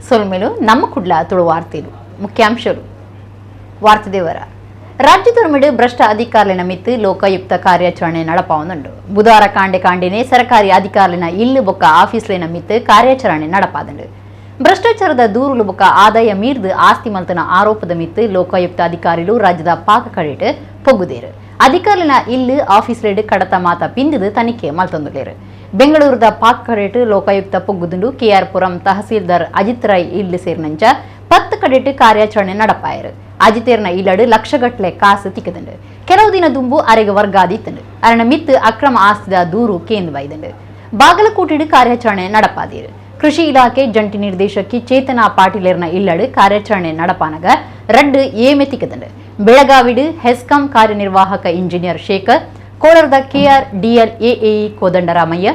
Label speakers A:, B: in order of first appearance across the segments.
A: ಸೊಲ್ಮೆಲು ನಮ್ಮ ಕುಡ್ಲ ತುಳು ವಾರ್ತೆಲು ಮುಖ್ಯಾಂಶರು. ವಾರ್ತೆದೇವರ ರಾಜ್ಯದೊರ್ಮೆಡು ಭ್ರಷ್ಟ ಅಧಿಕಾರಿನ ಮಿತ್ತು ಲೋಕಾಯುಕ್ತ ಕಾರ್ಯಾಚರಣೆ ನಡಪಾವೊಂದುಂಡು. ಬುಧವಾರ ಕಾಂಡೆ ಕಾಂಡೆನೆ ಸರ್ಕಾರಿ ಅಧಿಕಾರಿನ ಇಲ್ಲು ಬೊಕ್ಕ ಆಫೀಸ್ಲೆನ ಮಿತ್ತು ಕಾರ್ಯಾಚರಣೆ ನಡಪಾದಂಡು. ಭ್ರಷ್ಟಾಚಾರದ ದೂರುಲು ಬೊಕ್ಕ ಆದಾಯ ಮೀರ್ದು ಆಸ್ತಿ ಮಲ್ತನ ಆರೋಪದ ಮಿತ್ತು ಲೋಕಾಯುಕ್ತ ಅಧಿಕಾರಿಲು ರಾಜ್ಯದ ಪಾಕ ಕಡೆಟ್ ಪೊಗ್ಗುದೇರು. ಅಧಿಕಾರಿನ ಇಲ್ಲು ಆಫೀಸ್ಲೆಡ್ ಕಡತ ಮಾತ ಪಿಂದಿದು ತನಿಖೆ ಮಲ್ತೊಂದುಲ್ಲೇರು. ಬೆಂಗಳೂರದ ಪಾಕ್ ಕಡೆಟ್ ಲೋಕಾಯುಕ್ತ ಪೊಗ್ಗುದುಂಡು. ಕೆಆರ್ ಪುರಂ ತಹಸೀಲ್ದಾರ್ ಅಜಿತ್ ರೈ ಇಲ್ಲು ಸೇರಿನಂಚ 10 ಕಡೆಟ್ ಕಾರ್ಯಾಚರಣೆ ನಡಪಾಯರು. ಅಜಿತೇರ್ನ ಇಲ್ಲಡು ಲಕ್ಷಗಟ್ಲೆ ಕಾಸು ತಿಕ್ಕದಂಡು. ಕೆಲವು ದಿನ ದುಂಬು ಅರೆಗೆ ವರ್ಗಾದಿತ್ತಂಡು. ಅರಣ ಮಿತ್ತು ಅಕ್ರಮ ಆಸ್ತಿದ ದೂರು ಕೇಂದ್ರ ಬೈದಂಡು. ಬಾಗಲಕೋಟೆಡು ಕಾರ್ಯಾಚರಣೆ ನಡಪಾದೀರು. ಕೃಷಿ ಇಲಾಖೆ ಜಂಟಿ ನಿರ್ದೇಶಕಿ ಚೇತನಾ ಪಾಟೀಲರ್ನ ಇಲ್ಲಡು ಕಾರ್ಯಾಚರಣೆ ನಡಪಾನಗ ರಡ್ಡು ಏಮೆ ತಿಕ್ಕದಂಡು. ಬೆಳಗಾವಿಡು ಹೆಸ್ಕಾಂ ಕಾರ್ಯನಿರ್ವಾಹಕ ಇಂಜಿನಿಯರ್ ಶೇಖರ್, ಕೋಲಾರದ ಕೆಆರ್ ಡಿಎಲ್ ಎಎಇ ಕೋದಂಡರಾಮಯ್ಯ,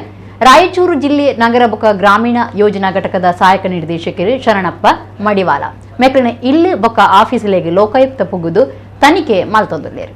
A: ರಾಯಚೂರು ಜಿಲ್ಲೆ ನಗರ ಬೊಕ ಗ್ರಾಮೀಣ ಯೋಜನಾ ಘಟಕದ ಸಹಾಯಕ ನಿರ್ದೇಶಕರು ಶರಣಪ್ಪ ಮಡಿವಾಲ ಮೆಕ್ಲಿನ ಇಲ್ಲು ಬೊಕ ಆಫೀಸ್ಲೆಗ್ ಲೋಕಾಯುಕ್ತ ಪೊಗ್ಗುದು ತನಿಖೆ ಮಲ್ತೊಂದುಲ್ಲೇರು.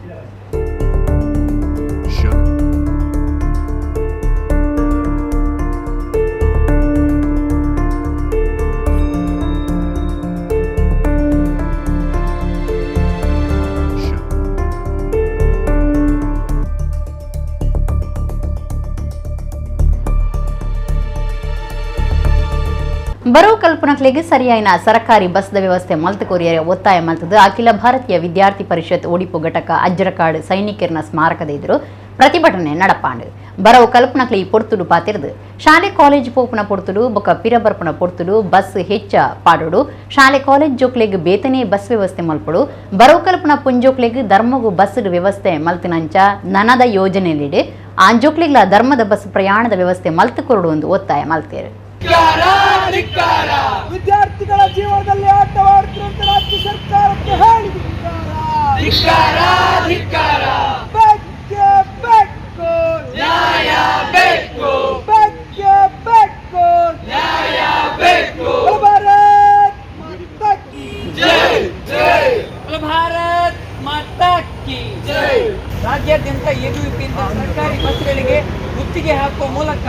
A: ಬರೋ ಕಲ್ಪನಕ್ಲೆಗ್ ಸರಿಯಾಯಿನ ಸರಕಾರಿ ಬಸ್ದ ವ್ಯವಸ್ಥೆ ಮಲ್ತು ಕೊರಿಯರೆ ಒತ್ತಾಯ ಮಲ್ತದು ಅಖಿಲ ಭಾರತೀಯ ವಿದ್ಯಾರ್ಥಿ ಪರಿಷತ್ ಒಡಿಪು ಘಟಕ ಅಜ್ರಕಾಡ್ ಸೈನಿಕರ್ನ ಸ್ಮಾರಕದ ಎದುರು ಪ್ರತಿಭಟನೆ ನಡಪಾಂಡು. ಬರವು ಕಲ್ಪನಕ್ಲೆ ಈ ಪೊರ್ತುಡು ಪಾತಿರ್ದು ಶಾಲೆ ಕಾಲೇಜ್ ಪೋಪುನ ಪೊರ್ತುಡು ಬೊಕ ಪಿರಬರ್ಪುನ ಪೊರ್ತುಡು ಬಸ್ ಹೆಚ್ಚ ಪಾಡೋಡು, ಶಾಲೆ ಕಾಲೇಜ್ ಜೋಕ್ಲೆಗ್ ಬೇತನೆ ಬಸ್ ವ್ಯವಸ್ಥೆ ಮಲ್ಪಡು, ಬರವು ಕಲ್ಪನ ಪುಂಜೋಕ್ಲೆಗ್ ಧರ್ಮಗು ಬಸ್ ವ್ಯವಸ್ಥೆ ಮಲ್ತಿನಂಚ ನನದ ಯೋಜನೆಲಿಡೆ ಆಂಜೋಕ್ಲೆಗ್ಲ ಧರ್ಮದ ಬಸ್ ಪ್ರಯಾಣದ ವ್ಯವಸ್ಥೆ ಮಲ್ತು ಕೊರಡು ಎಂದು ಒತ್ತಾಯ ಮಲ್ತೇರು.
B: ವಿದ್ಯಾರ್ಥಿಗಳ ಜೀವನದಲ್ಲಿ ಆಟವಾಡುತ್ತಿರುವಂತ ರಾಜ್ಯ ಸರ್ಕಾರಕ್ಕೆ ಹೇಳಿ ಧಿಕ್ಕಾರ, ಧಿಕ್ಕಾರ. ಬೇಕೇ ಬೇಕು ನ್ಯಾಯ, ಬೇಕು, ಬೇಕೇ ಬೇಕು ನ್ಯಾಯ ಬೇಕು. ಭಾರತ್ ಮಾತಾ ಕಿ ಜೈ, ಜೈ.
C: ಭಾರತ್ ಮಾತಾ ಕಿ ಜೈ. ರಾಜ್ಯಾದ್ಯಂತ ಎಬಿವಿಪಿಯಿಂದ ಸರ್ಕಾರಿ ಬಸ್ಗಳಿಗೆ ಗುತ್ತಿಗೆ ಹಾಕುವ ಮೂಲಕ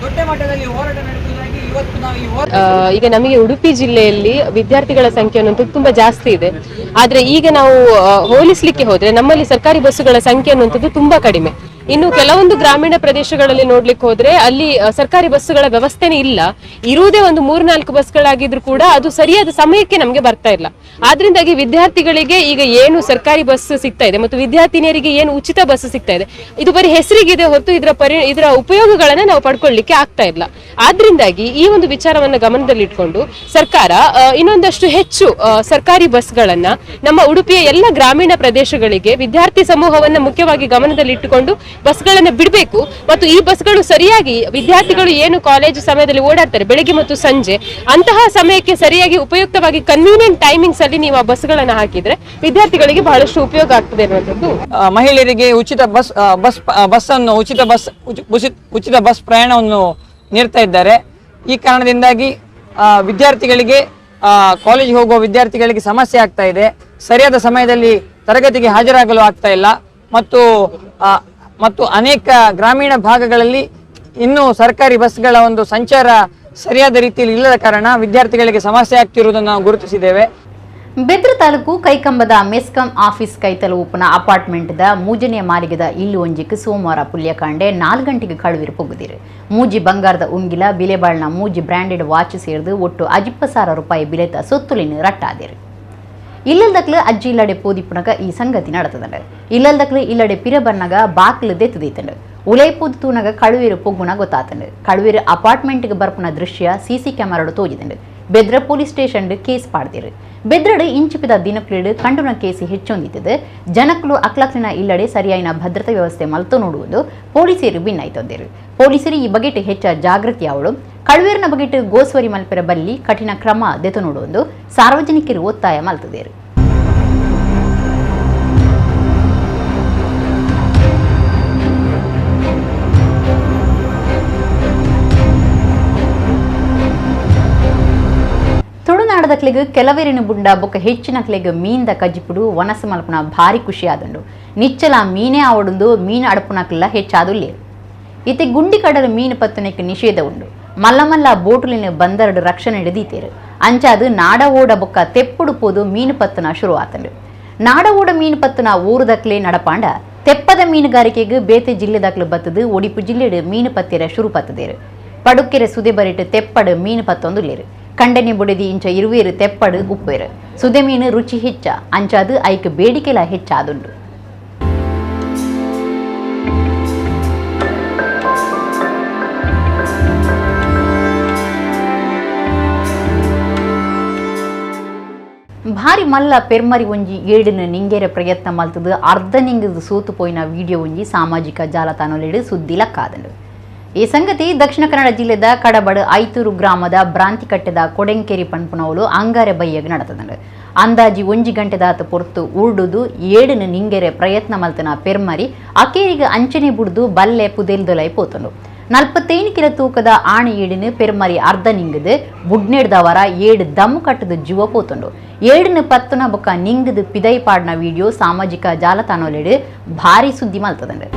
C: ದೊಡ್ಡ ಮಟ್ಟದಲ್ಲಿ ಹೋರಾಟ ನಡೆಸುವುದಾಗಿ ಇವತ್ತು ನಾವು ಈ ಹೋರಾಟ
D: ಈಗ ನಮಗೆ ಉಡುಪಿ ಜಿಲ್ಲೆಯಲ್ಲಿ ವಿದ್ಯಾರ್ಥಿಗಳ ಸಂಖ್ಯೆ ಅನ್ನುವಂಥದ್ದು ತುಂಬಾ ಜಾಸ್ತಿ ಇದೆ. ಆದ್ರೆ ಈಗ ನಾವು ಹೋಲಿಸ್ಲಿಕ್ಕೆ ಹೋದ್ರೆ ನಮ್ಮಲ್ಲಿ ಸರ್ಕಾರಿ ಬಸ್ಸುಗಳ ಸಂಖ್ಯೆ ಅನ್ನುವಂಥದ್ದು ತುಂಬಾ ಕಡಿಮೆ. ಇನ್ನು ಕೆಲವೊಂದು ಗ್ರಾಮೀಣ ಪ್ರದೇಶಗಳಲ್ಲಿ ನೋಡ್ಲಿಕ್ಕೆ ಹೋದ್ರೆ ಅಲ್ಲಿ ಸರ್ಕಾರಿ ಬಸ್ಸುಗಳ ವ್ಯವಸ್ಥೆನೇ ಇಲ್ಲ. ಇರುವುದೇ ಒಂದು 3-4 ಬಸ್ಗಳಾಗಿದ್ರು ಕೂಡ ಅದು ಸರಿಯಾದ ಸಮಯಕ್ಕೆ ನಮ್ಗೆ ಬರ್ತಾ ಇಲ್ಲ. ಆದ್ರಿಂದಾಗಿ ವಿದ್ಯಾರ್ಥಿಗಳಿಗೆ ಈಗ ಏನು ಸರ್ಕಾರಿ ಬಸ್ ಸಿಗ್ತಾ ಇದೆ ಮತ್ತು ವಿದ್ಯಾರ್ಥಿನಿಯರಿಗೆ ಏನು ಉಚಿತ ಬಸ್ ಸಿಗ್ತಾ ಇದೆ, ಇದು ಬರೀ ಹೆಸರಿಗಿದೆ ಹೊರತು ಇದರ ಉಪಯೋಗಗಳನ್ನ ನಾವು ಪಡ್ಕೊಳ್ಳಿಕ್ಕೆ ಆಗ್ತಾ ಇಲ್ಲ. ಆದ್ರಿಂದಾಗಿ ಈ ಒಂದು ವಿಚಾರವನ್ನ ಗಮನದಲ್ಲಿಟ್ಕೊಂಡು ಸರ್ಕಾರ ಇನ್ನೊಂದಷ್ಟು ಹೆಚ್ಚು ಸರ್ಕಾರಿ ಬಸ್ಗಳನ್ನ ನಮ್ಮ ಉಡುಪಿಯ ಎಲ್ಲ ಗ್ರಾಮೀಣ ಪ್ರದೇಶಗಳಿಗೆ ವಿದ್ಯಾರ್ಥಿ ಸಮೂಹವನ್ನ ಮುಖ್ಯವಾಗಿ ಗಮನದಲ್ಲಿಟ್ಟುಕೊಂಡು ಬಸ್ಗಳನ್ನ ಬಿಡಬೇಕು. ಮತ್ತು ಈ ಬಸ್ಗಳು ಸರಿಯಾಗಿ ವಿದ್ಯಾರ್ಥಿಗಳು ಏನು ಕಾಲೇಜು ಸಮಯದಲ್ಲಿ ಓಡಾಡ್ತಾರೆ ಬೆಳಿಗ್ಗೆ ಮತ್ತು ಸಂಜೆ, ಅಂತಹ ಸಮಯಕ್ಕೆ ಸರಿಯಾಗಿ ಉಪಯುಕ್ತವಾಗಿ ಕನ್ವೀನಿಯಂಟ್ ಟೈಮಿಂಗ್ಸ್ ಅಲ್ಲಿ ನೀವು ಆ ಬಸ್ಗಳನ್ನ ಹಾಕಿದ್ರೆ ವಿದ್ಯಾರ್ಥಿಗಳಿಗೆ ಬಹಳಷ್ಟು ಉಪಯೋಗ ಆಗ್ತದೆ ಅನ್ನುವಂಥದ್ದು.
C: ಮಹಿಳೆಯರಿಗೆ ಉಚಿತ ಬಸ್ ಬಸ್ ಬಸ್ಸನ್ನು ಉಚಿತ ಬಸ್ ಉಚಿತ ಬಸ್ ಪ್ರಯಾಣವನ್ನು ನೀಡ್ತಾ ಇದ್ದಾರೆ. ಈ ಕಾರಣದಿಂದಾಗಿ ವಿದ್ಯಾರ್ಥಿಗಳಿಗೆ ಕಾಲೇಜಿಗೆ ಹೋಗುವ ವಿದ್ಯಾರ್ಥಿಗಳಿಗೆ ಸಮಸ್ಯೆ ಆಗ್ತಾ ಇದೆ. ಸರಿಯಾದ ಸಮಯದಲ್ಲಿ ತರಗತಿಗೆ ಹಾಜರಾಗಲು ಆಗ್ತಾ ಇಲ್ಲ. ಮತ್ತು ಅನೇಕ ಗ್ರಾಮೀಣ ಭಾಗಗಳಲ್ಲಿ ಇನ್ನೂ ಸರ್ಕಾರಿ ಬಸ್ಗಳ ಒಂದು ಸಂಚಾರ ಸರಿಯಾದ ರೀತಿಯಲ್ಲಿ ಇಲ್ಲದ ಕಾರಣ ವಿದ್ಯಾರ್ಥಿಗಳಿಗೆ ಸಮಸ್ಯೆ ಆಗ್ತಿರುವುದನ್ನು ನಾವು ಗುರುತಿಸಿದ್ದೇವೆ.
A: ಬೆದ್ರ ತಾಲೂಕು ಕೈಕಂಬದ ಮೆಸ್ಕಾಂ ಆಫೀಸ್ ಕೈತಲು ಉಪ್ಪನ ಅಪಾರ್ಟ್ಮೆಂಟ್ದ ಮೂಜನೆಯ ಮಾಲಿಗೆದ ಇಲ್ಲು ಒಂಜಿಕ್ ಸೋಮವಾರ ಪುಲ್ಯಕಾಂಡೆ 4 ಗಂಟೆಗೆ ಕಳುವಿರು ಪೊಗ್ಗುದಿರು. ಮೂಜಿ ಬಂಗಾರದ ಉಂಗಿಲ, ಬಿಲೆಬಾಳ್ನ ಮೂಜಿ ಬ್ರ್ಯಾಂಡೆಡ್ ವಾಚ್ ಸೇರಿದು ಒಟ್ಟು 50,000 ರೂಪಾಯಿ ಬಿಲೆತ ಸೊತ್ತುಲಿನ ರಟ್ಟಾದಿರು. ಇಲ್ಲಲ್ದಕ್ಲು ಅಜ್ಜಿ ಇಲ್ಲಡೆ ಪೋದಿಪ್ಪುನಗ ಈ ಸಂಗತಿ ನಡತದಂಡ. ಇಲ್ಲಲ್ದಕ್ಲು ಇಲ್ಲಡೆ ಪಿರ ಬನ್ನಗ ಬಾಕ್ಲು ದೆತ್ತದೀತಂಡು. ಉಲೈ ಪೋದು ತೂನಗ ಕಳುವಿರು ಪೊಗ್ಗುನ ಗೊತ್ತಾತಂಡು. ಕಳುವಿರು ಅಪಾರ್ಟ್ಮೆಂಟ್ಗೆ ಬರ್ಪುನ ದೃಶ್ಯ ಸಿಸಿ ಕ್ಯಾಮರಾಡು ತೋಜಿದಂಡು. ಬೆದ್ರ police station case ಪಾಡ್ದಿರು. ಬೆದ್ರಡು ಇಂಚಿಪಿದ ದಿನಕ್ಲಿಡು ಕಂಡುನ ಕೇಸ್ ಹೆಚ್ಚೊಂದಿತ್ತದು. ಜನಕ್ಲು ಅಕ್ಲಕ್ಲಿನ ಇಲ್ಲಡೆ ಸರಿಯಾಯಿನ ಭದ್ರತಾ ವ್ಯವಸ್ಥೆ ಮಲ್ತು ನೋಡುವುದು ಪೊಲೀಸರು ಭಿನ್ನಾಯ್ತೊಂದಿರು. ಪೊಲೀಸರು ಈ ಬಗೆಟ್ ಹೆಚ್ಚ ಜಾಗೃತಿ ಅವಳು ಕಳುವೇರಿನ ಬಗೆಟ್ ಗೋಸ್ವರಿ ಮಲ್ಪೆರ ಬಲ್ಲಿ ಕಠಿಣ ಕ್ರಮ ದೆತು ನೋಡುವುದು ಸಾರ್ವಜನಿಕರು ಒತ್ತಾಯ ಮಲ್ತದೇರು. ತುಳುನಾಡದಕ್ಲೆಗ್ ಕೆಲವೆರಿನ ಬುಂಡ ಬೊಕ್ಕ ಹೆಚ್ಚಿನಕ್ಲೆಗ್ ಮೀನ್ದ ಕಜ್ಜಿಪುಡು ವನಸು ಮಲ್ಪುನ ಭಾರಿ ಖುಷಿ ಆದುಂಡು. ನಿಚ್ಚಲ ಮೀನೇ ಆವಡುಂದು ಮೀನು ಅಡಪುನಕ್ಲೆಲ್ಲ ಹೆಚ್ಚಾದುಲ್ಲೇರು. ಇತ್ತೆ ಗುಂಡಿ ಕಡಲು ಮೀನು ಪತ್ತುನೆಕ್ ನಿಷೇಧ ಉಂಡು. ಮಲ್ಲ ಮಲ್ಲ ಬೋಟುಲಿನ ಬಂದರಡು ರಕ್ಷಣೆ ಹಿಡಿದೀತೇರು. ಅಂಚಾದು ನಾಡ ಓಡ ಬೊಕ್ಕ ತೆಪ್ಪುಡು ಪೋದು ಮೀನು ಪತ್ತುನ ಶುರು ಆತಂಡು. ನಾಡ ಓಡ ಮೀನು ಪತ್ತುನ ಊರುದಕ್ಲೆ ನಡಪಾಂಡ ತೆಪ್ಪದ ಮೀನುಗಾರಿಕೆಗೆ ಬೇತೆ ಜಿಲ್ಲೆದಾಕ್ಲು ಬತ್ತದು ಒಡಿಪು ಜಿಲ್ಲೆಡು ಮೀನು ಪತ್ತಿರ ಶುರು ಪತ್ತದೇರು. ಪಡುಕೆರೆ ಸುದೆ ಬರಿಟ್ಟು ತೆಪ್ಪಡು ಮೀನು ಪತ್ತೊಂದುಲ್ಲೇರು. ಕಂಡನೆ ಬುಡೆದಿ ಇಂಚ ಇರುವೇರು ತೆಪ್ಪಡು ಉಪ್ಪೇರು. ಸುದೆ ಮೀನು ರುಚಿ ಹೆಚ್ಚ ಅಂಚಾದು ಐಕ್ ಬೇಡಿಕೆಲ ಹೆಚ್ಚಾದುಂಡು. ಭಾರಿ ಮಲ್ಲ ಪೆರ್ಮರಿ ಒಂಜಿ ಏಡಿನ ನಿಂಗೆರೆ ಪ್ರಯತ್ನ ಮಲ್ತದು ಅರ್ಧ ನಿಂಗದು ಸೋತು ಪೋಯಿನ ವಿಡಿಯೋ ಒಂಜಿ ಸಾಮಾಜಿಕ ಜಾಲತಾಣಲೆಡು ಸುದ್ದಿ ಲಕ್ಕಾದಂಡು. ಈ ಸಂಗತಿ ದಕ್ಷಿಣ ಕನ್ನಡ ಜಿಲ್ಲೆದ ಕಡಬಡು ಐತೂರು ಗ್ರಾಮದ ಭ್ರಾಂತಿಕಟ್ಟೆದ ಕೊಡೆಂಕೆರಿ ಪನ್ಪುನವಲು ಅಂಗಾರೆ ಬೈಯಗ್ ನಡತದಂಡು. ಅಂದಾಜಿ ಒಂಜಿ ಗಂಟೆದಾತ ಪೊರ್ತು ಉರ್ಡುದು ಏಡಿನ ನಿಂಗೆರೆ ಪ್ರಯತ್ನ ಮಲ್ತನ ಪೆರ್ಮರಿ ಅಕೇರಿಗೆ ಅಂಚನೆ ಬುಡ್ದು ಬಲ್ಲೆ ಪುದೆಲ್ದೊಲೈ ಪೋತಂಡು. 45 ಕಿಲೋ ತೂಕದ ಆಣೆ ಏಡಿನ ಪೆರ್ಮರಿ ಅರ್ಧ ನಿಂಗದು ಬುಡ್ನೆಡ್ದವರ ಏಡು ದಮ್ಮು ಕಟ್ಟದ ಜೀವ ಪೋತುಂಡು. ಏಡಿನ ಪತ್ತುನ ಬೊಕ್ಕ ನಿಂಗದು ಪಿದೈ ಪಾಡ್ನ ವಿಡಿಯೋ ಸಾಮಾಜಿಕ ಜಾಲತಾಣಲೆಡು ಭಾರಿ ಸುದ್ದಿ ಮಲ್ತದಂಡು.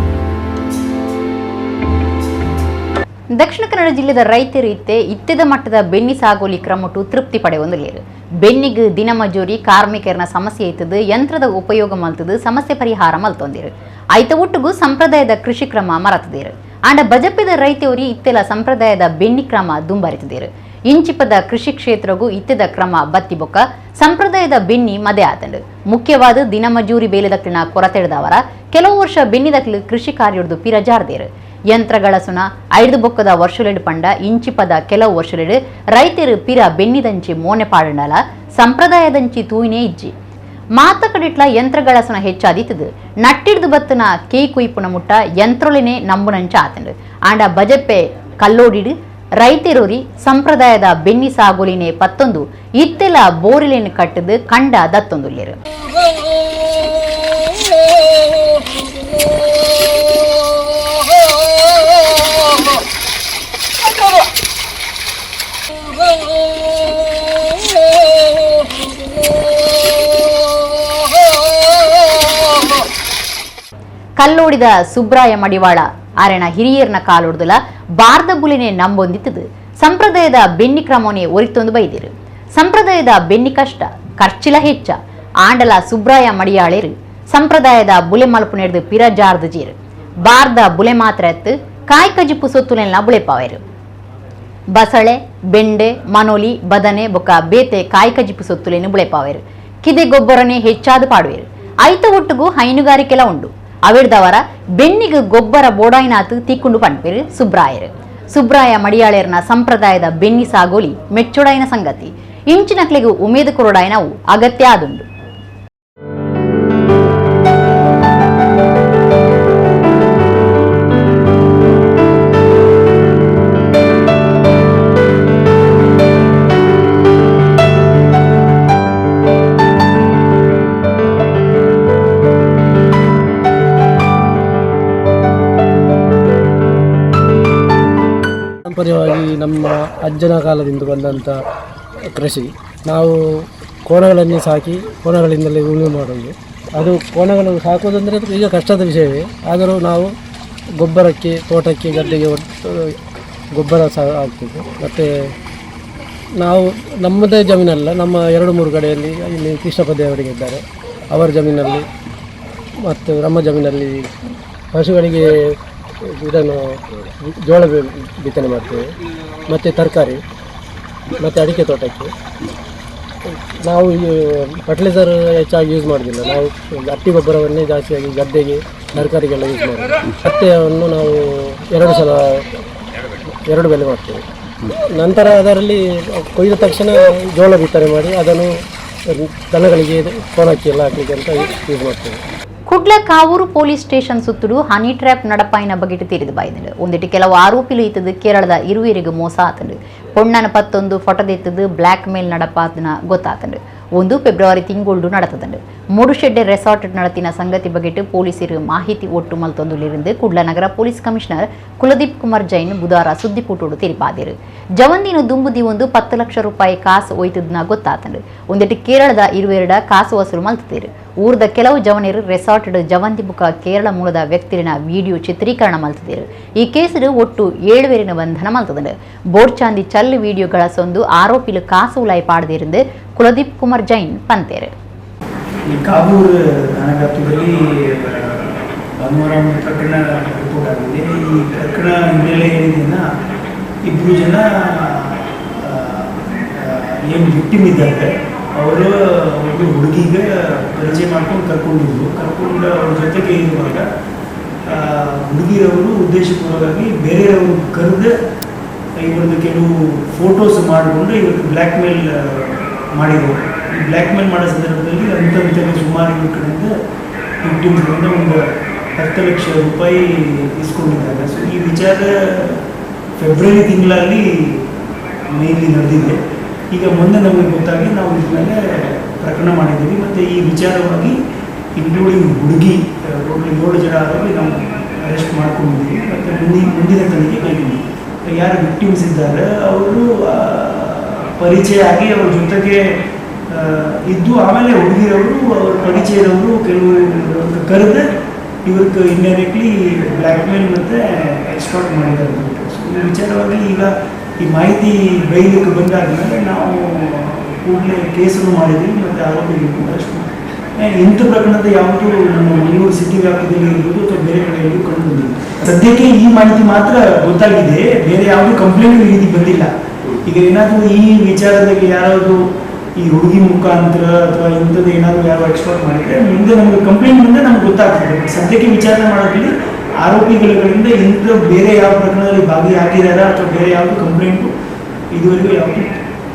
A: ದಕ್ಷಿಣ ಕನ್ನಡ ಜಿಲ್ಲೆದ ರೈತರು ಇತ್ತೆ ಇತ್ತೆದ ಮಟ್ಟದ ಬೆನ್ನಿ ಸಾಗೋಲಿ ಕ್ರಮಟು ತೃಪ್ತಿ ಪಡೆಯೊಂದುಲ್ಲೇರು. ಬೆನ್ನಿಗ್ ದಿನಮಜೂರಿ ಕಾರ್ಮಿಕರನ ಸಮಸ್ಯೆ ಇತ್ತದು ಯಂತ್ರದ ಉಪಯೋಗ ಮಲ್ತದು ಸಮಸ್ಯೆ ಪರಿಹಾರ ಮಲ್ತೊಂದಿರು. ಐತ ಒಟ್ಟುಗು ಸಂಪ್ರದಾಯದ ಕೃಷಿ ಕ್ರಮ ಮರತದಿರು. ಆಂಡ ಬಜಪೆದ ರೈತವರಿ ಇತ್ತೆಲ ಸಂಪ್ರದಾಯದ ಬೆನ್ನಿ ಕ್ರಮ ದುಂಬರಿತದಿರು. ಇಂಚಿಪದ ಕೃಷಿ ಕ್ಷೇತ್ರಗೂ ಇತ್ತೆದ ಕ್ರಮ ಬತ್ತಿ ಬೊಕ್ಕ ಸಂಪ್ರದಾಯದ ಬೆನ್ನಿ ಮದೆ ಆತಂಡು. ಮುಖ್ಯವಾದ ದಿನಮಜೂರಿ ಬೇಲೆದಕ್ಲಿನ ಕೊರತೆಡ್ದವರ ಕೆಲವು ವರ್ಷ ಬೆನ್ನಿದಕ್ಲು ಕೃಷಿ ಕಾರ್ಯೊಡ್ದು ಪಿರಜಾರ್ದೇರು. ಯಂತ್ರಗಳ ಸುನ ಐದು ಬೊಕ್ಕದ ವರ್ಷಲೆಡು ಪಂಡ ಇಂಚಿಪದ ಕೆಲವು ವರ್ಷಲೆಡು ರೈತರು ಪಿರ ಬೆನ್ನಿದಂಚಿ ಮೋನೆ ಪಾಡಂಡಲ ಸಂಪ್ರದಾಯದಂಚಿ ತೂಯಿನೇ ಇಜ್ಜಿ. ಮಾತ ಕಡಿಟ್ಲ ಯಂತ್ರಗಳ ಸುನ ಹೆಚ್ಚಾದಿತ್ತದು. ನಟ್ಟಿಡ್ದು ಬತ್ತನ ಕೇಯ್ ಕುಯ್ಪುನ ಮುಟ್ಟ ಯಂತ್ರೊಲೆನೆ ನಂಬುನಂಚ ಆತಂಡು. ಆಂಡ ಬಜಪ್ಪೆ ಕಲ್ಲೋಡಿಡು ರೈತರೋರಿ ಸಂಪ್ರದಾಯದ ಬೆನ್ನಿ ಸಾಗೋಲಿನೇ ಪತ್ತೊಂದು ಇತ್ತೆಲ ಬೋರಿಲೇನು ಕಟ್ಟದು ಕಂಡ ದತ್ತೊಂದುಲ್ಲೇರು. ಕಲ್ಲೋಡಿದ ಸುಬ್ರಾಯ ಮಡಿವಾಳ ಆರೆಣ ಹಿರಿಯರ್ನ ಕಾಲೊಡ್ದಲ ಬಾರ್ದ ಬುಲಿನೆ ನಂಬೊಂದಿತ್ತದು. ಸಂಪ್ರದಾಯದ ಬೆನ್ನಿ ಕ್ರಮನೆ ಒರಿತೊಂದು ಬೈದಿರು. ಸಂಪ್ರದಾಯದ ಬೆನ್ನಿ ಕಷ್ಟ ಖರ್ಚಿಲ ಹೆಚ್ಚ ಆಂಡಲ ಸುಬ್ರಾಯ ಮಡಿಯಾಳೇರು ಸಂಪ್ರದಾಯದ ಬುಲೆ ಮಲ್ಪು ನೆಡ್ದು ಪಿರಜಾರ್ದು ಜೀರು. ಬಾರ್ದ ಬುಲೆ ಮಾತ್ರ ಎತ್ತು ಕಾಯಿ ಕಜಿಪು ಸೊತ್ತುಲೆಲ್ಲ ಬುಳೆಪಾವೇರು. ಬಸಳೆ ಬೆಂಡೆ ಮನೋಲಿ ಬದನೆ ಬೊಕ್ಕ ಬೇತೆ ಕಾಯಿ ಕಜಿಪು ಸೊತ್ತುಲೇನು ಬುಳೆಪಾವೇರು. ಕಿದೆ ಗೊಬ್ಬರನೆ ಹೆಚ್ಚಾದ ಪಾಡುವೇರು. ಐತ ಒಟ್ಟುಗು ಹೈನುಗಾರಿಕೆಲ ಉಂಡು. ಅವಿಡ್ದವರ ಬೆನ್ನಿಗೆ ಗೊಬ್ಬರ ಬೋಡಾಯಿನಾತು ತಿಕ್ಕೊಂಡು ಪಂಪೇರು ಸುಬ್ರಾಯರು. ಸುಬ್ರಾಯ ಮಡಿಯಾಳೇರ್ನ ಸಂಪ್ರದಾಯದ ಬೆನ್ನಿ ಸಾಗೋಲಿ ಮೆಚ್ಚೊಡಾಯಿನ ಸಂಗತಿ. ಇಂಚಿನಕ್ಲೆಗು ಉಮೇದು ಕೊರಡಾಯಿನವು ಅಗತ್ಯ ಆದುಂಡು.
E: ಪಾರಂಪರ್ಯವಾಗಿ ನಮ್ಮ ಅಜ್ಜನ ಕಾಲದಿಂದ ಬಂದಂಥ ಕೃಷಿ. ನಾವು ಕೋಣಗಳನ್ನೇ ಸಾಕಿ ಕೋಣಗಳಿಂದಲೇ ಉಳುಮೆ ಮಾಡೋದು. ಅದು ಕೋಣಗಳು ಸಾಕುವುದಂದರೆ ಈಗ ಕಷ್ಟದ ವಿಷಯವೇ. ಆದರೂ ನಾವು ಗೊಬ್ಬರಕ್ಕೆ ತೋಟಕ್ಕೆ ಗದ್ದೆಗೆ ಒಟ್ಟು ಗೊಬ್ಬರ ಸಹ ಆಗ್ತದೆ. ಮತ್ತು ನಾವು ನಮ್ಮದೇ ಜಮೀನಲ್ಲ, ನಮ್ಮ 2-3 ಕಡೆಯಲ್ಲಿ ಇಲ್ಲಿ ಕೃಷ್ಣಪ್ಪ ದೇವರಿಗೆ ಇದ್ದಾರೆ, ಅವರ ಜಮೀನಲ್ಲಿ ಮತ್ತು ನಮ್ಮ ಜಮೀನಲ್ಲಿ ಪಶುಗಳಿಗೆ ಇದನ್ನು ಜೋಳ ಬಿತ್ತನೆ ಮಾಡ್ತೇವೆ, ಮತ್ತು ತರಕಾರಿ ಮತ್ತು ಅಡಿಕೆ ತೋಟಕ್ಕೆ. ನಾವು ಈ ಫರ್ಟಿಲೈಸರ್ ಹೆಚ್ಚಾಗಿ ಯೂಸ್ ಮಾಡೋದಿಲ್ಲ. ನಾವು ಹಟ್ಟಿ ಗೊಬ್ಬರವನ್ನೇ ಜಾಸ್ತಿಯಾಗಿ ಗದ್ದೆಗೆ ತರಕಾರಿಗೆಲ್ಲ ಯೂಸ್ ಮಾಡೋದು. ಹತ್ತೆಯನ್ನು ನಾವು 2 ಸಲ 2 ಬೆಲೆ ಮಾಡ್ತೇವೆ. ನಂತರ ಅದರಲ್ಲಿ ಕೊಯ್ದ ತಕ್ಷಣ ಜೋಳ ಬಿತ್ತನೆ ಮಾಡಿ ಅದನ್ನು ದನಗಳಿಗೆ ಕೋಣಕ್ಕೆ ಎಲ್ಲ ಹಾಕಲಿಕ್ಕೆ ಅಂತ ಯೂಸ್ ಮಾಡ್ತೇವೆ.
A: ಕುಡ್ಲ ಕಾವೂರು ಪೊಲೀಸ್ ಸ್ಟೇಷನ್ ಸುತ್ತಲೂ ಹನಿ ಟ್ರ್ಯಾಪ್ ನಡಪಾಯಿನ ಬಗೆಟ್ ತಿರಿದು ಬಾಯ್ದಂಡು. ಒಂದಿಟ್ಟು ಕೆಲವು ಆರೋಪಿಲು ಇತ್ತದು ಕೇರಳದ ಇರುವೆರಿಗೆ ಮೋಸ ಆತಂಡು. ಪೊಣ್ಣನ 11 ಫೋಟೋದೆತ್ತದು ಬ್ಲ್ಯಾಕ್ ಮೇಲ್ ನಡಪಾತನ ಗೊತ್ತಾತಂಡು. 1 ಫೆಬ್ರವರಿ ತಿಂಗೊಳ್ಡು ನಡತದಂಡು. ಮೂಡುಶೆಡ್ಡೆ ರೆಸಾರ್ಟ್ நடத்தின ಸಂಗತಿ ಬಗೆಟ್ ಪೊಲೀಸರು ಮಾಹಿತಿ ಒಟ್ಟು ಮಲ್ತೊಂದುಲಿருந்து ಕುಡ್ಲ ನಗರ ಪೊಲೀಸ್ ಕಮಿಷನರ್ ಕುಲದೀಪ್ ಕುಮಾರ್ ಜೈನ್ ಬುಧವಾರ ಸುದ್ದಿಕೂಟೋಡು ತಿಳಿಪಾದಿರು. ಜವಂದಿನ ದುಂಬುದಿ ಒಂದು 10 ಲಕ್ಷ ರೂಪಾಯಿ ಕಾಸು ಒಯ್ತದನ್ನ ಗೊತ್ತಾತಂಡು. ಒಂದಿಟ್ಟು ಕೇರಳದ ಇರುವೆರಡ ಕಾಸು ವಸೂಲು ಮಲ್ತಿರು. ಊರ್ದ ಕೆಲವು ಜವನಿರು ರೆಸಾರ್ಟ್ ಜವಂತಿ ಬುಕ ಕೇರಳ ಮೂಲದ ವ್ಯಕ್ತಿನ ವಿಡಿಯೋ ಚಿತ್ರೀಕರಣ ಮಲ್ತದಿರು. ಈ ಕೇಸಿಡು ಒಟ್ಟು 7 ಬೇರಿನ ಬಂಧನ ಮಲ್ತದಂಡು. ಬೋರ್ಚಾಂದಿ ಚಲ್ಲು ವಿಡಿಯೋಗಳ ಸೊಂದು ಆರೋಪಿಲು ಕಾಸು ಉಲಾಯಿ ಪಾಡದಿருந்து ಕುಲದೀಪ್ ಕುಮಾರ್ ಜೈನ್ ಪಂತೇರು.
F: ಈ ಕಾವೂರು ಠಾಣಾ ಭಾನುವಾರ ಒಂದು ಪ್ರಕರಣ ರಿಪೋರ್ಟ್ ಆಗಿದೆ. ಈ ಪ್ರಕರಣ ಹಿನ್ನೆಲೆ ಏನಿದೆಯಾ, ಇಬ್ಬರು ಜನ ಏನು ವಿಕ್ಟಿಮ್ ಇದ್ದಾರೆ ಅವರು ಒಬ್ಬರು ಹುಡುಗಿಗೆ ಪರಿಚಯ ಮಾಡ್ಕೊಂಡು ಕರ್ಕೊಂಡಿದ್ರು. ಕರ್ಕೊಂಡು ಅವ್ರ ಜೊತೆಗೆ ಇರುವಾಗ ಹುಡುಗಿರವರು ಉದ್ದೇಶಪೂರ್ವಕವಾಗಿ ಬೇರೆಯವರು ಕರೆದು ಇವ್ರದ್ದು ಕೆಲವು ಫೋಟೋಸ್ ಮಾಡಿಕೊಂಡು ಇವ್ರಿಗೆ ಬ್ಲ್ಯಾಕ್ ಮೇಲ್ ಮಾಡಿದರು. ಈ ಬ್ಲ್ಯಾಕ್ ಮೇಲ್ ಮಾಡೋ ಸಂದರ್ಭದಲ್ಲಿ ಅಂತಂತೆಲ್ಲ ಸುಮಾರು ಇವ್ರ ಕಡೆಯಿಂದ ವಿಕ್ಟಿಮ್ಸ್ಗಳಿಂದ ಒಂದು 10 ಲಕ್ಷ ರೂಪಾಯಿ ಇಸ್ಕೊಂಡಿದ್ದಾರೆ. ಸೊ ಈ ವಿಚಾರ ಫೆಬ್ರವರಿ ತಿಂಗಳಲ್ಲಿ ಮೇನ್ಲಿ ನಡೆದಿದೆ. ಈಗ ಮೊನ್ನೆ ನಮಗೆ ಗೊತ್ತಾಗಿ ನಾವು ಇದ್ರ ಮೇಲೆ ಪ್ರಕರಣ ಮಾಡಿದ್ದೀವಿ. ಮತ್ತು ಈ ವಿಚಾರವಾಗಿ ಇನ್ಕ್ಲೂಡಿಂಗ್ ಹುಡುಗಿ ಟೋಟಲಿ 7 ಜನ ಆರೋಪಿ ನಾವು ಅರೆಸ್ಟ್ ಮಾಡ್ಕೊಂಡಿದ್ದೀವಿ. ಮತ್ತು ಮುಂದಿನ ತನಿಖೆ ಕೈಗೊಂಡಿದ್ದೀವಿ. ಯಾರು ವಿಕ್ಟಿಮ್ಸ್ ಇದ್ದಾರೆ ಅವರು ಪರಿಚಯ ಆಗಿ ಅವ್ರ ಜೊತೆಗೆ ಇದ್ದು ಆಮೇಲೆ ಹುಡುಗಿರವರು ಅವ್ರ ಪರಿಚಯದವರು ಕೆಲವು ಕರೆದು ಇವ್ರಿಗೆ indirectly black mail ಮತ್ತು ಎಕ್ಸ್ಟಾರ್ಟ್ ಮಾಡಿದ್ದಾರೆ ಅಂತ. ಸೊ ಈ ವಿಚಾರವಾಗಿ ಈಗ ಈ ಮಾಹಿತಿ ಬೈಲಿಕ್ಕೆ ಬಂದಾದ್ಮೇಲೆ ನಾವು ಕೂಡಲೇ ಕೇಸನ್ನು ಮಾಡಿದ್ದೀವಿ ಮತ್ತು ಆರೋಪಿಗಳು ಅರೆಸ್ಟ್ ಮಾಡಿದ್ವಿ. ಇಂಥ ಪ್ರಕರಣದ ಯಾವುದು ನಮ್ಮ ಮಂಗಳೂರು ಸಿಟಿ ವ್ಯಾಪ್ತಿಯಲ್ಲಿ ಇರ್ಬೋದು ಅಥವಾ ಬೇರೆ ಕಡೆಯಲ್ಲೂ ಕಂಡು ಬಂದಿಲ್ಲ. ಸದ್ಯಕ್ಕೆ ಈ ಮಾಹಿತಿ ಮಾತ್ರ ಗೊತ್ತಾಗಿದೆ, ಬೇರೆ ಯಾವುದೂ ಕಂಪ್ಲೇಂಟ್ ಈ ರೀತಿ ಬಂದಿಲ್ಲ. ಈಗ ಏನಾದರೂ ಈ ವಿಚಾರದಲ್ಲಿ ಯಾರಾದರೂ ಈ ಹುಡುಗಿ ಮುಖಾಂತರ ಅಥವಾ ಇಂಥದ್ದು ಏನಾದರೂ ಯಾರು ಎಕ್ಸ್ಪೋರ್ಟ್ ಮಾಡಿದರೆ ಮುಂದೆ ನಮಗೆ ಕಂಪ್ಲೇಂಟ್ ಬಂದರೆ ನಮ್ಗೆ ಗೊತ್ತಾಗ್ತದೆ. ಸದ್ಯಕ್ಕೆ ವಿಚಾರಣೆ ಮಾಡೋದ್ರಲ್ಲಿ ಆರೋಪಿಗಳಿಂದ ಇಂಥ ಬೇರೆ ಯಾವ ಪ್ರಕರಣದಲ್ಲಿ ಭಾಗಿಯಾಗಿದ್ದಾರಾ ಅಥವಾ ಬೇರೆ ಯಾವುದು ಕಂಪ್ಲೇಂಟು ಇದುವರೆಗೂ ಯಾವುದು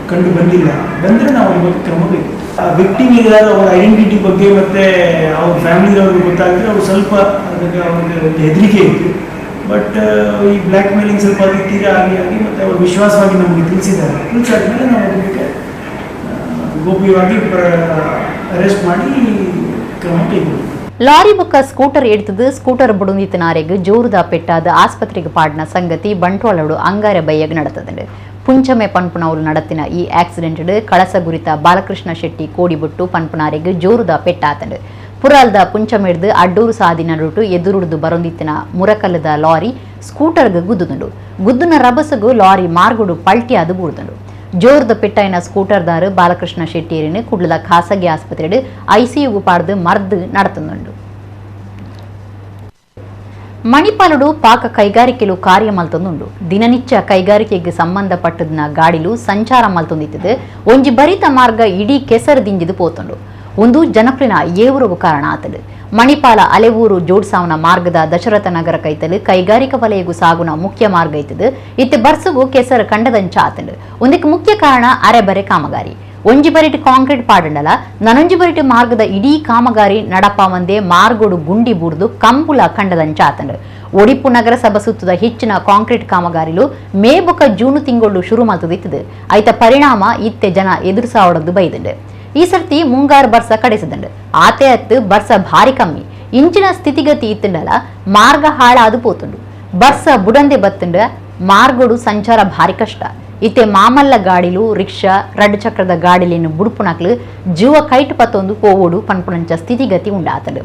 F: ಕಂಡು ಬಂದಿಲ್ಲ. ಬಂದರೆ ನಾವು ಅವ್ರ ಬಗ್ಗೆ ಕ್ರಮ ಬೇಕು. ಆ ವಿಕ್ಟಿಮ್ ಇದ್ದಾರೆ ಅವರ ಐಡೆಂಟಿಟಿ ಬಗ್ಗೆ ಮತ್ತು ಅವ್ರ ಫ್ಯಾಮಿಲಿಯವ್ರಿಗೆ ಗೊತ್ತಾಗಿದ್ರೆ ಅವ್ರು ಸ್ವಲ್ಪ ಅದಕ್ಕೆ ಅವ್ರಿಗೆ ಒಂದು ಹೆದರಿಕೆ ಇತ್ತು. ಬಟ್ ಈ ಬ್ಲ್ಯಾಕ್ ಮೇಲಿಂಗ್ ಸ್ವಲ್ಪ ಅದು ತೀರಾ ಆಗಿ ಆಗಿ ಮತ್ತು ಅವರು ವಿಶ್ವಾಸವಾಗಿ ನಮಗೆ ತಿಳಿಸಿದ್ದಾರೆ. ತಿಳಿಸಾದ್ಮೇಲೆ ನಾವು ಅದಕ್ಕೆ ಗೋಪ್ಯವಾಗಿ ಅರೆಸ್ಟ್ ಮಾಡಿ ಕ್ರಮ ಕೈಗೊಂಡಿದ್ದೀವಿ.
A: ಲಾರಿ ಬೊಕ್ಕ ಸ್ಕೂಟರ್ ಎಡ್ತದು ಸ್ಕೂಟರ್ ಬುಡುಂದಿತ್ತನಾರೆಗ್ ಜೋರುದ ಪೆಟ್ಟಾದ ಆಸ್ಪತ್ರೆಗೆ ಪಾಡಿನ ಸಂಗತಿ ಬಂಟ್ವಾಳೋಡು ಅಂಗಾರೆ ಬೈಯಗ್ ನಡತದಂಡು. ಪುಂಚಮೆ ಪನ್ಪುನವರು ನಡತಿನ ಈ ಆಕ್ಸಿಡೆಂಟ್ ಕಳಸಗುರಿತ ಬಾಲಕೃಷ್ಣ ಶೆಟ್ಟಿ ಕೋಡಿಬೊಟ್ಟು ಪನ್ಪುನಾರೆಗ್ ಜೋರುದ ಪೆಟ್ಟಾತಂಡು. ಪುರಾಲ್ದ ಪುಂಚಮೆಡ್ದು ಅಡ್ಡೂರು ಸಾದಿ ನಡುಟು ಎದುರುಡ್ದು ಬರೊಂದಿತ್ತಿನ ಮುರಕಲ್ಲದ ಲಾರಿ ಸ್ಕೂಟರ್ಗ್ ಗುದ್ದುದುಂಡು. ಗುದ್ದುನ ರಬಸಗು ಲಾರಿ ಮಾರ್ಗುಡು ಪಲ್ಟಿಯಾದು ಬೂರ್ದುಂಡು. ಜೋರ್ದ ಪೆಟ್ಟಾಯಿನ ಸ್ಕೂಟರ್ದಾರು ಬಾಲಕೃಷ್ಣ ಶೆಟ್ಟಿಯರಿನ ಕುಡ್ಲದ ಖಾಸಗಿ ಆಸ್ಪತ್ರೆಡು ಐಸಿಯುಗು ಪಾಡ್ದು ಮರ್ದು ನಡತುಂಡು. ಮಣಿಪಾಲುಡು ಪಾಕ ಕೈಗಾರಿಕೆಲು ಕಾರ್ಯ ಮಲ್ತೊಂದುಂಡು. ದಿನನಿತ್ಯ ಕೈಗಾರಿಕೆಗೆ ಸಂಬಂಧಪಟ್ಟದನ ಗಾಡಿಲು ಸಂಚಾರ ಮಲ್ತೊಂದಿತ್ತದು. ಒಂಜಿ ಬರಿತ ಮಾರ್ಗ ಇಡೀ ಕೆಸರು ದಿಂಜಿದು ಪೋತುಂಡು. ಒಂದು ಜನಪ್ರಿನ ಏವರಗು ಕಾರಣ ಆತಡು. ಮಣಿಪಾಲ ಅಲೆವೂರು ಜೋಡ್ಸಾವನ ಮಾರ್ಗದ ದಶರಥ ನಗರ ಕೈತಲು ಕೈಗಾರಿಕಾ ವಲಯಗೂ ಸಾಗುನ ಮುಖ್ಯ ಮಾರ್ಗ ಐತದು. ಇತ್ತೆ ಬರ್ಸುಗು ಕೆಸರು ಕಂಡದಂಚ ಆತಂಡು. ಒಂದಕ್ಕೆ ಮುಖ್ಯ ಕಾರಣ ಅರೆಬರೆ ಕಾಮಗಾರಿ. ಒಂಜಿ ಬರಿಟ್ ಕಾಂಕ್ರೀಟ್ ಪಾಡಂಡಲ ನನೊಂಜಿ ಬರಿಟ್ ಮಾರ್ಗದ ಇಡೀ ಕಾಮಗಾರಿ ನಡಪ ಒಂದೇ ಮಾರ್ಗೋಡು ಗುಂಡಿ ಬೂರ್ದು ಕಂಬುಲ ಕಂಡದಂಚ ಆತಂಡು. ಒಡಿಪು ನಗರಸಭಾ ಸುತ್ತದ ಹೆಚ್ಚಿನ ಕಾಂಕ್ರೀಟ್ ಕಾಮಗಾರಿಲು ಮೇ ಬೊಕ ಜೂನು ತಿಂಗಳು ಶುರು ಮಲ್ತದಿತ್ತದು. ಐತ ಪರಿಣಾಮ ಇತ್ತೆ ಜನ ಎದುರಿಸಾವಡದು ಬೈದಂಡು. ಈ ಸರ್ತಿ ಮುಂಗಾರು ಬರ್ಸ ಕಡಿಸದಂಡು. ಆತೆ ಅತ್ತು ಬರ್ಸ ಭಾರಿ ಕಮ್ಮಿ. ಇಂಚಿನ ಸ್ಥಿತಿಗತಿ ಇತ್ತಂಡಲ ಮಾರ್ಗ ಹಾಳಾದು ಪೋತುಂಡು. ಬರ್ಸ ಬುಡಂದೆ ಬತ್ತಂಡ ಮಾರ್ಗೋಡು ಸಂಚಾರ ಭಾರಿ ಕಷ್ಟ. ಇತ್ತೆ ಮಾಮಲ್ಲ ಗಾಡಿಲು ರಿಕ್ಷಾ ರಡ್ಡು ಚಕ್ರದ ಗಾಡಿಲೇನು ಬುಡುಪುನಕ್ಲು ಜೀವ ಕೈಟ್ ಪತ್ತೊಂದು ಪೋವೋಡು ಪನ್ಪುನಂಚ ಸ್ಥಿತಿಗತಿ ಉಂಡಾತಂಡು.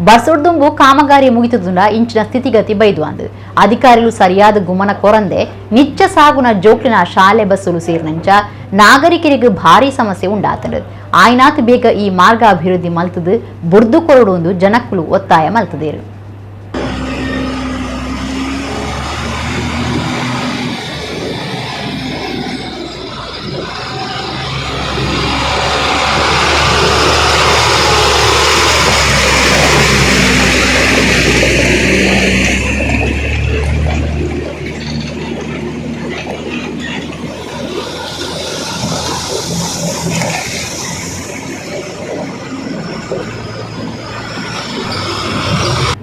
A: ಬರ್ಸೊಡ್ದುಂಬು ಕಾಮಗಾರಿ ಮುಗಿತದುಂಡ ಇಂಚಿನ ಸ್ಥಿತಿಗತಿ ಬೈದು ಅಂದು. ಅಧಿಕಾರಿಗಳು ಸರಿಯಾದ ಗುಮನ ಕೊರಂದೆ ನಿಚ್ಚ ಸಾಗುನ ಜೋಕ್ಲಿನ ಶಾಲೆ ಬಸ್ಸುಲು ಸೇರಿನಂಚ ನಾಗರಿಕರಿಗೆ ಭಾರಿ ಸಮಸ್ಯೆ ಉಂಡಾತಂಡು. ಆಯ್ನಾತ್ ಬೇಗ ಈ ಮಾರ್ಗ ಅಭಿವೃದ್ಧಿ ಮಲ್ತದು ಬುರ್ದು ಕೊರಡು ಒಂದು ಜನಕ್ಕುಲು ಒತ್ತಾಯ ಮಲ್ತದೇರು.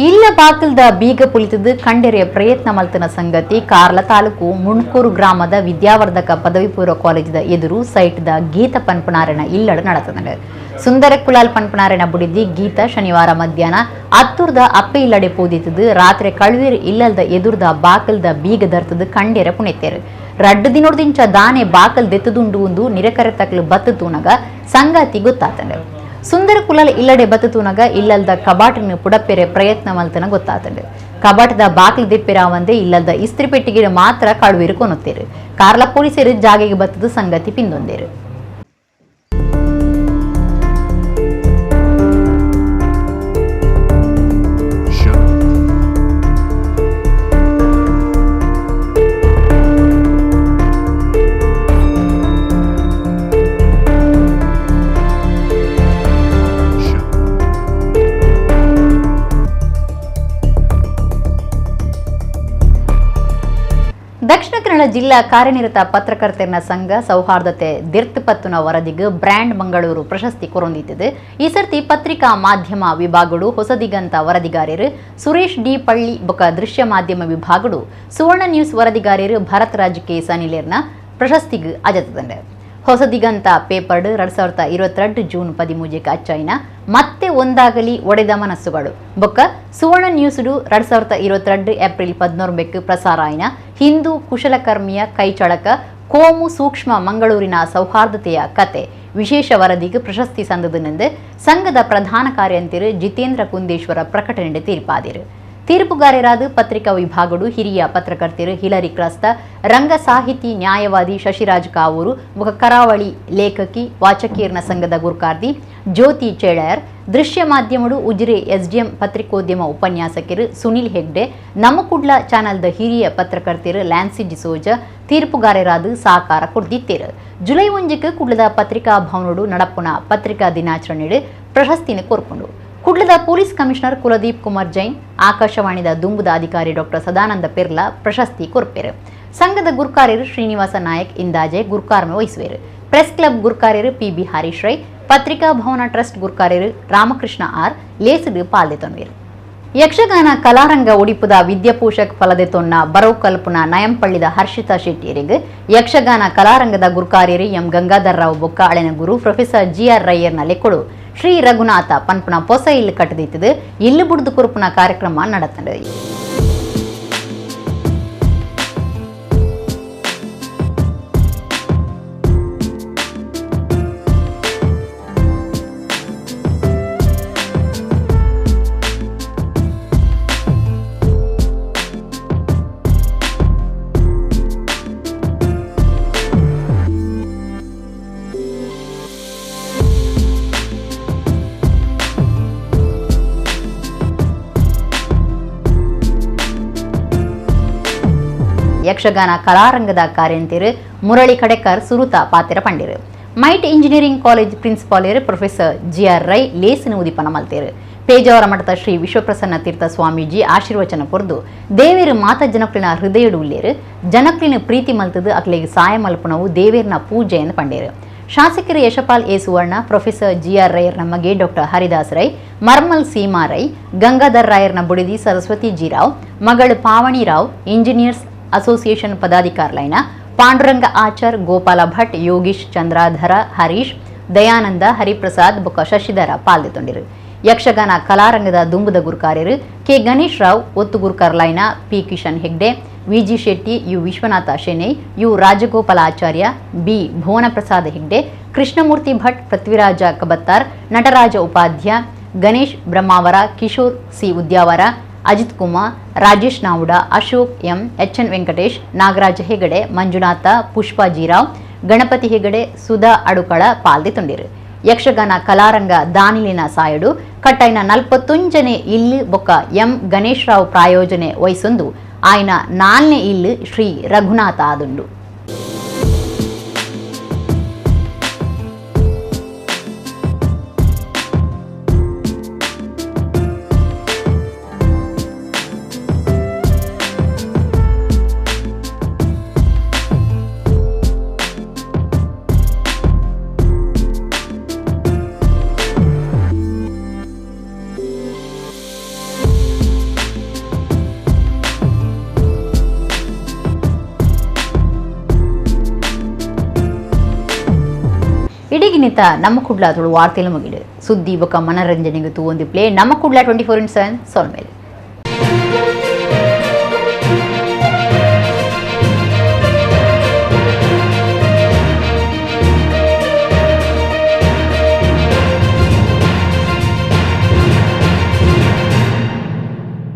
A: ಇಲ್ಲ ಬಾಕಲ್ದ ಬೀಗ ಪುಲಿತದ್ದು ಕಂಡೆರೆಯ ಪ್ರಯತ್ನ ಮಲ್ತನ ಸಂಗತಿ ಕಾರ್ಲ ತಾಲೂಕು ಮುಣ್ಕೂರು ಗ್ರಾಮದ ವಿದ್ಯಾವರ್ಧಕ ಪದವಿ ಪೂರ್ವ ಕಾಲೇಜಿದ ಎದುರು ಸೈಟ್ದ ಗೀತ ಪನ್ಪುನಾರನ ಇಲ್ಲಡ ನಡತದಂಡ. ಸುಂದರ ಕುಲಾಲ್ ಪನ್ಪುನಾರನ ಬುಡಿದಿ ಗೀತ ಶನಿವಾರ ಮಧ್ಯಾಹ್ನ ಅತ್ತೂರ್ದ ಅಪ್ಪೆ ಇಲ್ಲಡೆ ಪೋದಿತ್ತದು ರಾತ್ರಿ ಕಳುವೇರು ಇಲ್ಲಲ್ದ ಎದುರ್ದ ಬಾಕಲ್ದ ಬೀಗ ದರ್ತದ ಕಂಡೆರ ಪುಣೆತ್ತೇರು. ರಡ್ಡು ದಿನೊಡ್ದಿಂಚ ದಾನೆ ಬಾಕಲ್ ದೆತ್ತದುಂಡು ಒಂದು ನಿರಕರೆ ತಕ್ಲು ಬತ್ತು ತೂನಗ ಸಂಗತಿ ಗೊತ್ತಾತಂಡ. ಸುಂದರ ಕುಲಾಲ್ ಇಲ್ಲಡೆ ಬತ್ತುತೂನಗ ಇಲ್ಲಲ್ದ ಕಬಾಟನ್ನು ಪುಡಪೆರೆ ಪ್ರಯತ್ನ ಮಲ್ತನ ಗೊತ್ತಾತಂಡು. ಕಬಾಟದ ಬಾಕಿಲು ದಿಪ್ಪಿರಾವಂದೆ ಇಲ್ಲಲ್ದ ಇಸ್ತ್ರಿ ಪೆಟ್ಟಿಗೆ ಮಾತ್ರ ಕಡುವಿರು ಕೊನೊತ್ತೇರು. ಕಾರ್ಲ ಪೊಲೀಸರು ಜಾಗೆಗೆ ಬತ್ತದ ಸಂಗತಿ ಪಿಂದೊಂದೇರು. ದಕ್ಷಿಣ ಕನ್ನಡ ಜಿಲ್ಲಾ ಕಾರ್ಯನಿರತ ಪತ್ರಕರ್ತರ ಸಂಘ ಸೌಹಾರ್ದತೆ ದಿರ್ತಪತ್ತುನ ವರದಿಗೆ ಬ್ರ್ಯಾಂಡ್ ಮಂಗಳೂರು ಪ್ರಶಸ್ತಿ ಕೊರೊಂದಿತ್ತದೆ. ಈ ಸರ್ತಿ ಪತ್ರಿಕಾ ಮಾಧ್ಯಮ ವಿಭಾಗಡು ಹೊಸದಿಗಂತ ವರದಿಗಾರರು ಸುರೇಶ್ ಡಿ ಪಳ್ಳಿ ಬೊಕ ದೃಶ್ಯ ಮಾಧ್ಯಮ ವಿಭಾಗಡು ಸುವರ್ಣ ನ್ಯೂಸ್ ವರದಿಗಾರರು ಭರತ್ ರಾಜ್ ಕೆ ಸನಿಲೇರ್ನ ಪ್ರಶಸ್ತಿಗೆ ಅಜತದಂಡೆ. ಹೊಸದಿಗಂತ ಪೇಪರ್ಡ್ 2022 ಜೂನ್ 13 ಅಚ್ಚೈನ ಮತ್ತೆ ಒಂದಾಗಲಿ ಒಡೆದ ಮನಸ್ಸುಗಳು ಬೊಕ್ಕ ಸುವರ್ಣ ನ್ಯೂಸ್ಡು 2022 ಏಪ್ರಿಲ್ 14 ಪ್ರಸಾರ ಆಯ್ನ ಹಿಂದೂ ಕುಶಲಕರ್ಮಿಯ ಕೈಚಳಕ ಕೋಮು ಸೂಕ್ಷ್ಮ ಮಂಗಳೂರಿನ ಸೌಹಾರ್ದತೆಯ ಕತೆ ವಿಶೇಷ ವರದಿಗೆ ಪ್ರಶಸ್ತಿ ಸಂದದನೆಂದು ಸಂಘದ ಪ್ರಧಾನ ಕಾರ್ಯಂತಿರು ಜಿತೇಂದ್ರ ಕುಂದೇಶ್ವರ ಪ್ರಕಟಣೆ ತೀರ್ಪಾದಿರು. ತೀರ್ಪುಗಾರರಾದ ಪತ್ರಿಕಾ ವಿಭಾಗಡು ಹಿರಿಯ ಪತ್ರಕರ್ತರು ಹಿಲರಿ ಕ್ರಸ್ತ, ರಂಗ ಸಾಹಿತಿ ನ್ಯಾಯವಾದಿ ಶಶಿರಾಜ್ ಕಾವೂರು, ಮುಖ ಕರಾವಳಿ ಲೇಖಕಿ ವಾಚಕೀರ್ಣ ಸಂಘದ ಗುರ್ಕಾರ್ದಿ ಜ್ಯೋತಿ ಚೇಳಯರ್, ದೃಶ್ಯ ಮಾಧ್ಯಮಡು ಉಜಿರೆ ಎಸ್ಡಿಎಂ ಪತ್ರಿಕೋದ್ಯಮ ಉಪನ್ಯಾಸಕರು ಸುನಿಲ್ ಹೆಗ್ಡೆ, ನಮ್ಮ ಕುಡ್ಲ ಚಾನೆಲ್ದ ಹಿರಿಯ ಪತ್ರಕರ್ತರು ಲ್ಯಾನ್ಸಿ ಡಿಸೋಜ ತೀರ್ಪುಗಾರರಾದ ಸಾಕಾರ ಕೊಡ್ದಿತ್ತೇರು. ಜುಲೈ 1 ಕುಡ್ಲದ ಪತ್ರಿಕಾ ಭವನಡು ನಡಪುನ ಪತ್ರಿಕಾ ದಿನಾಚರಣೆ ಪ್ರಶಸ್ತಿನ ಕೋರ್ಕೊಂಡು ಕುಡ್ಲದ ಪೊಲೀಸ್ ಕಮಿಷನರ್ ಕುಲದೀಪ್ ಕುಮಾರ್ ಜೈನ್, ಆಕಾಶವಾಣಿದ ದುಂಬುದ ಅಧಿಕಾರಿ ಡಾಕ್ಟರ್ ಸದಾನಂದ ಪೆರ್ಲಾ ಪ್ರಶಸ್ತಿ ಕೊರ್ಪೇರು. ಸಂಘದ ಗುರ್ಕಾರ್ಯರು ಶ್ರೀನಿವಾಸ ನಾಯಕ್ ಇಂದಾಜೆ ಗುರ್ಕಾರ್ಮೆ ವಹಿಸುವೇರು. ಪ್ರೆಸ್ ಕ್ಲಬ್ ಗುರ್ಕಾರ್ಯರು ಪಿ ಬಿ ಹರೀಶ್ ರೈ, ಪತ್ರಿಕಾ ಭವನ ಟ್ರಸ್ಟ್ ಗುರ್ಕಾರ್ಯರು ರಾಮಕೃಷ್ಣ ಆರ್ ಲೇಸುಡು ಪಾಲ್ದೆತೊನ್ವೇರು. ಯಕ್ಷಗಾನ ಕಲಾರಂಗ ಉಡಿಪುದ ವಿದ್ಯಾಪೋಷಕ್ ಫಲದೆತೊನ್ನ ಬರವು ಕಲ್ಪುನ ನಯಂಪಳ್ಳಿದ ಹರ್ಷಿತಾ ಶೆಟ್ಟಿಯರಿಗೆ ಯಕ್ಷಗಾನ ಕಲಾರಂಗದ ಗುರ್ಕಾರ್ಯರು ಎಂ ಗಂಗಾಧರ್ ರಾವ್ ಬೊಕ್ಕ ಅಳೆನ ಗುರು professor G R ರೈಯರ್ನ ಲೆಕ್ಕೊಡು Shri Raghunath ಪನ್ಪುನ ಪೊಸ ಇಲ್ಲು ಕಟ್ಟದಿತ್ತದು ಇಲ್ಲು ಬುಡ್ದು ಕುರುಪುನ ಕಾರ್ಯಕ್ರಮ நடத்தது. ಯಕ್ಷಗಾನ ಕಲಾರಂಗದ ಕಾರ್ಯಂತಿರು ಮುರಳಿ ಕಡೆಕರ್ ಸುರುತ ಪಾತಿರ ಪಂಡಿರು. Mite engineering college ಪ್ರಿನ್ಸಿಪಾಲರು professor G R Rai ಲೇಸಿನ ಉದಿಪನ ಮಲ್ತೇರು. ಪೇಜಾವರ ಮಠದ ಶ್ರೀ ವಿಶ್ವಪ್ರಸನ್ನ ತೀರ್ಥ ಸ್ವಾಮೀಜಿ ಆಶೀರ್ವಚನ ಕೊರ್ದು ದೇವೇರು ಮಾತ ಜನಕ್ಲಿನ ಹೃದಯಡು ಉಲ್ಲೇರು, ಜನಕ್ಲಿನ ಪ್ರೀತಿ ಮಲ್ತದು ಅಕ್ಲಿಗೆ ಸಾಯ ಮಲ್ಪನವು ದೇವೇರ್ನ ಪೂಜೆ ಎಂದು ಪಂಡೇರು. ಶಾಸಕರು Yashpal A Suvarna, professor G R ರೈಯರ್ನ ಮಗೆ ಡಾಕ್ಟರ್ ಹರಿದಾಸ್ ರೈ, ಮರ್ಮಲ್ ಸೀಮಾ ರೈ, ಗಂಗಾಧರ್ ರಾಯರ್ನ ಬುಡಿದಿ ಸರಸ್ವತಿ ಜಿ ರಾವ್, ಮಗಳು ಪಾವಣಿ ರಾವ್, ಇಂಜಿನಿಯರ್ಸ್ ಅಸೋಸಿಯೇಷನ್ ಪದಾಧಿಕಾರಿಲೈನ ಪಾಂಡುರಂಗ ಆಚಾರ್, ಗೋಪಾಲ ಭಟ್, ಯೋಗೀಶ್ ಚಂದ್ರಾಧರ, ಹರೀಶ್, ದಯಾನಂದ, ಹರಿಪ್ರಸಾದ್ ಬೊಕ್ಕ ಶಶಿಧರ ಪಾಲ್ದೆತೊಂಡಿರು. ಯಕ್ಷಗಾನ ಕಲಾರಂಗದ ದುಂಬುದ ಗುರುಕಾರ್ಯರು ಕೆ ಗಣೇಶ್ ರಾವ್, ಒತ್ತು ಗುರುಕಾರ್ಲೈನ P Kishan Hegde, VG Shetty, U Vishwanatha Shenoy, U Rajagopala Acharya, B Bhuvanaprasad Hegde, Krishnamurthy Bhat, Prithviraja Kabattar, Nataraja Upadhya, Ganesh Brahmavara, Kishore C Udyavara, Ajith Kumar, Rajesh Navuda, Ashok M, H N Venkatesh, Nagaraja Hegde, Manjunatha, Pushpa Jirao, Ganapathi Hegde, Sudha Adukala ಪಾಲ್ದೆತೊಂಡಿರು. Yakshagana ಕಲಾರಂಗ ದಾನಿಲಿನ ಸಾಯಡು ಕಟ್ಟೈನ 41ನೇ ಇಲ್ಲು ಬೊಕ್ಕ M Ganesh Rao ಪ್ರಾಯೋಜನೆ ವಹಿಸೊಂದು ಆಯ್ನ 4ನೇ ಇಲ್ಲು ಶ್ರೀ ರಘುನಾಥ ಆದುಂಡು. ಇಡೀಗಿನಿತ ನಮ್ಮ ಕುಡ್ಲ ತುಳು ವಾರ್ತೆಲು ಮುಗಿಡು ಸುದ್ದಿ ಬೊಕ ಮನರಂಜನೆಗೆ ತೂವೊಂದು play ನಮ್ಮ Kudla 24x7 ಸೊಲ್ಮೇಲೆ.